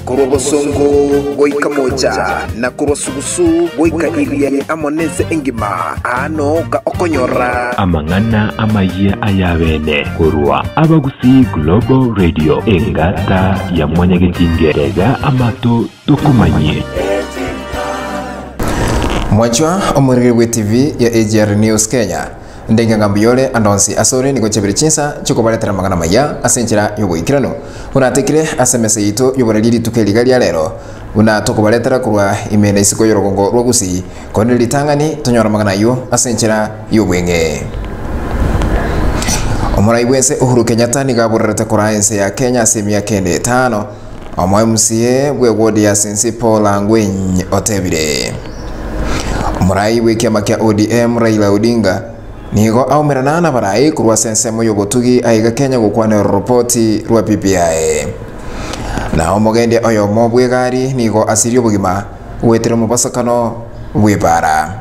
Korwa bosongo goika moocha, na korwa sugusu goika Irianyi amo nense engima, aa nooka okonyora. Amang'ana amayia ay'abeene korwa Abagusii Global Radio, engata ya Mwanyagetinge, tega amato tokomanyie. Mwanchwa omoriri bwe TV ya AGR News Kenya. Ndenge ng'a mbuya ore ande onsi asore nigo chiabire chinsa chiokobaretera amang'ana amaya ase enchera y'oboikeranu, buna atekire ase emesa yaito y'oboraria rituko eri iga ria rero, buna tokobaretera korwa ime na isiko y'orogongo rwa Gusii, korende ritang'ani tonyore amang'ana ayio ase enchera y'obweng'e. Omorai bw'ense Uhuru Kenyatta nigo aborerete koraa ense ya Kenya ase emiaka ende etano, Omo MCA bw'ewodi ya Sensi Paul Angweny otebire. Omorai bw'ekiama kia ODM Raila Odinga nigo aumerana nabarai korwa ase ensemo y'obotugi aiga Kenya gokwanera ororopoti rwa BBI. Na omogendia oyomo bw'egari nigo asirie obogima goetera omobasokano bw'ebaara.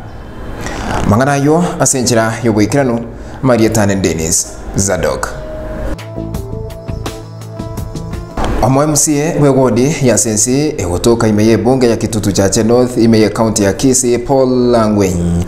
Amang'ana ayio ase enchera y'oboikeranu, Marieta ane Dennis Zadok. Omo MCA bw'ewodi ya Sensi egotoka ime y'ebunge ya Kitutu Chache North ime y'ecounty ya Kisii Paul Langweny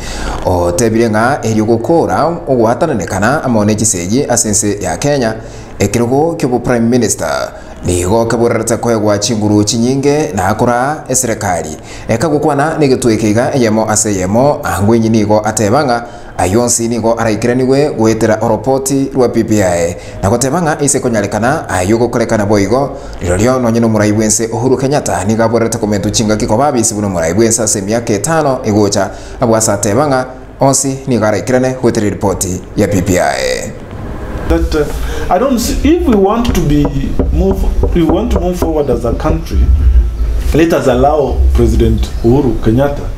otebire ng'a erio gokora ogwatananekana amo ne chisegi ase ense ya Kenya ekerogo ki'obo Prime Minister nigo keborerete koegwa chinguru chinyinge na koraa eserekari ekagokwana negetwe eke iga eyemo ase eyemo Angwenyi nigo ateba ng'a Ayio onsi nigo araikeranigwe goetera oropoti rwa BBI, na goteba ng'a ase konyarekana ayio gokorekana boigo, rirorio nonye nomorai bw'ense Uhuru Kenyatta nigo aborerete komentwa chingaki koba abisi buna omorai bw'ense ase emiaka etano egocha, abwo ase ateba ng'a onsi nigo araikerane goetera eripoti ya BBI. That I don't see if we want to be move we want to move forward as a country let us allow President Uhuru Kenyatta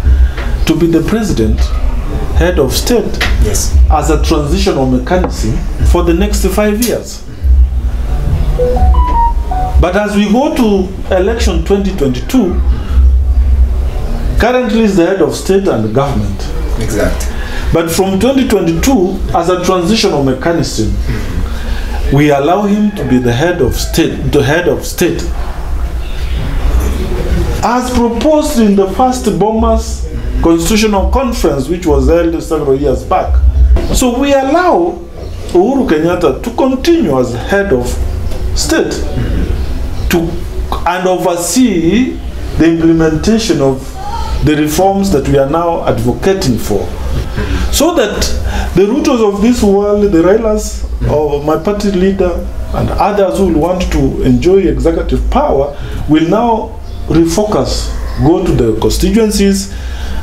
to be the president head of state Yes. as a transitional mechanism for the next 5 years. But as we go to election 2022, currently is the head of state and government. Exactly. But from 2022, as a transitional mechanism, we allow him to be the head of state, the head of state, as proposed in the first Bomas Constitutional Conference, which was held several years back. So we allow Uhuru Kenyatta to continue as head of state to and oversee the implementation of the reforms that we are now advocating for. So that the Rutos of this world, the Railas, or my party leader, and others who will want to enjoy executive power will now refocus, go to the constituencies,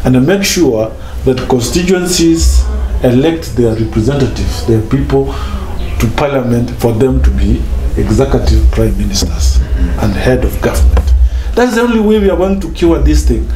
and make sure that constituencies elect their representatives, their people, to parliament for them to be executive prime ministers and head of government. That's the only way we are going to cure this thing.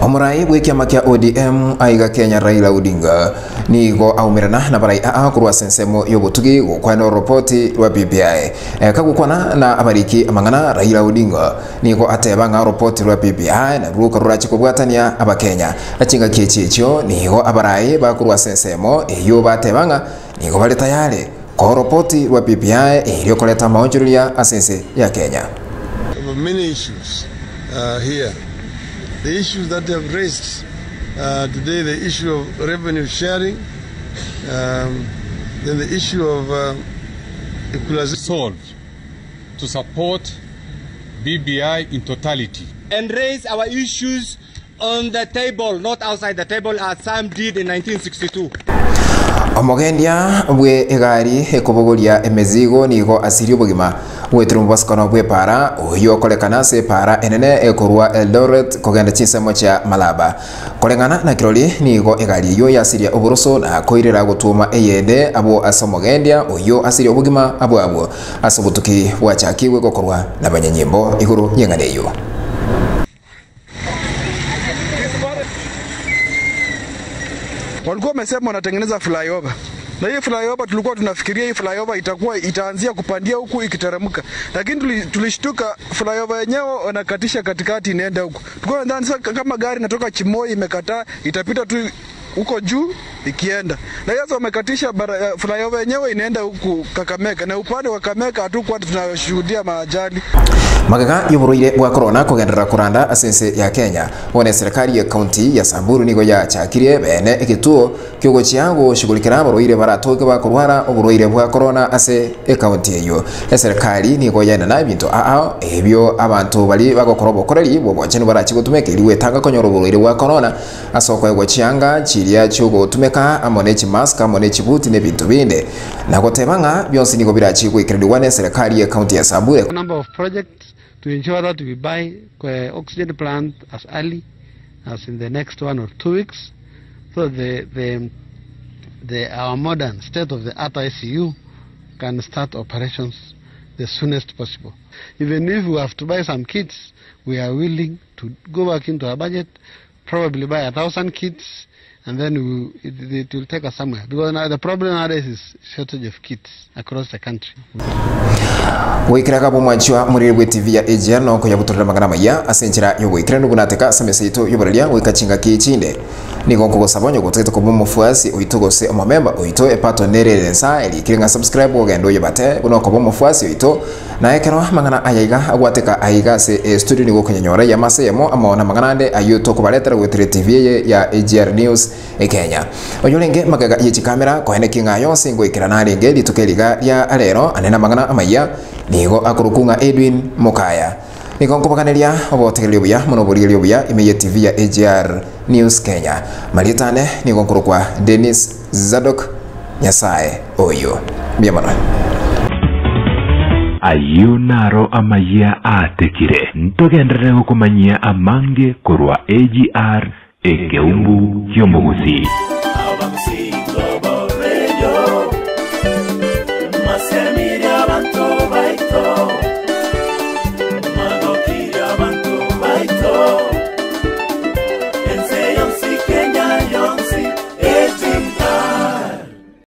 Omorai bw'ekiama kia ODM aiga Kenya Raila Odinga nigo aumerana nabarai aa korwa ase ensemo y'obotugi gokwana oropoti rwa BBI. Kagokwana na abariki amang'ana Raila Odinga nigo ateba ng'a oropoti rwa BBI narwo rorache kobwatania abakenya. Chingaki echi echio nigo abarai bakorwa ase ensemo eyio bateba ng'a nigo bare tayari koa oropoti rwa BBI erio koreta amaonchoreria ase ense ya Kenya. Of many issues here. The issues that they have raised today, the issue of revenue sharing, then the issue of equalization. Resolved to support BBI in totality. And raise our issues on the table, not outside the table as some did in 1962. Omogendia bwe egari ekobogoria emezigo nigo asirie obogima goetera omobasukano bw'epaara oyio okorekana ase epaara enene ekorwa Eldoret kogenda chinsemo chia Malaba. Koreng'ana na kirori nigo egari eyio yasiria oboroso na koirera gotwoma eyende abwo ase omogendia oyio asirie obogima abwo abwo ase obotuki bwachakigwe gokorwa nabanyanyimbo igoro y'eng'ana eyio. Walikuwa wamesema wanatengeneza flyover. Na hii flyover tulikuwa tunafikiria hii flyover itakuwa itaanzia kupandia huku ikiteremka, lakini tulishtuka flyover yenyewe wanakatisha katikati inaenda huku. Tulikuwa tunadhani sasa kama gari inatoka Chimoi imekataa itapita tu huko juu ikienda. Na sasa wamekatisha flyover yenyewe inaenda huku Kakamega, na upande wa Kakamega hatukuwa tunashuhudia maajali. Magega y'oborwaire bwa corona kogenderera koranda ase ense ya Kenya, bono eserekari ye county ya Samburu nigo yachakirie bene egetuo kiogochia goshughulikera abarwaire baratoke bakorwara oborwaire bwa corona ase ecounty eyo. Eserekari nigo yaenana ebinto ao ebio abanto bari bagokora obokoreri bwa obwanchani barachi gotumeka eri gwetanga konyora oborwaire bwa corona ase okoegwa chianga chiria chiogotumeka amo ne chimask amo ne chibuti na ebinto binde, na goteba ng'a bionsi nigo birachi goikeranigwa ne eserekari ye county ya Samburu. Number of projects to ensure that we buy oxygen plant as early as in the next 1 or 2 weeks, so our modern state-of-the-art ICU can start operations the soonest possible. Even if we have to buy some kits, we are willing to go back into our budget, probably buy 1,000 kits, and then it will take us somewhere. Because now the problem nowadays is shortage of kits across the country. Gwikiraga bomwanchwa muri rwe TV ya AGR no kuyabuturira magana maya ase enchera yogwikira nubunateka ase emesa yaito yoboreria goika chingaki echinde. Nigo nkogosaba onye gotagete koba omofuasi oito gose omomemba oito epato nerere ensa erikire ng'a subscribe ogende oyebate buna okoba omofuasi oito. Na ekero amang'ana aya iga agwateka aiga ase estudio nigo okonyanyora eyemo ase eyemo amo na amang'ana ande ayio tokobaretera goetera TV eye ya AGR News Kenya. Oyorenge magega ye chikamera koeneki ng'a yonsi ngoikera narenge rituko eriga ria rero ane namang'ana amaya nigo akorokwa ng'a Edwin Mokaya. Nigo nkobaganeria obotegereri obuya mono oborigereria obuya ime ye TV ya AGR News Kenya. Marieta ane nigo nkorokwa Dennis Zadok Nyasae oyio. Mbuya mono. Ayio naro amayia aatekire, ntogenderere gokomanyia amange korwa AGR Ekeumbu ki'omogusii.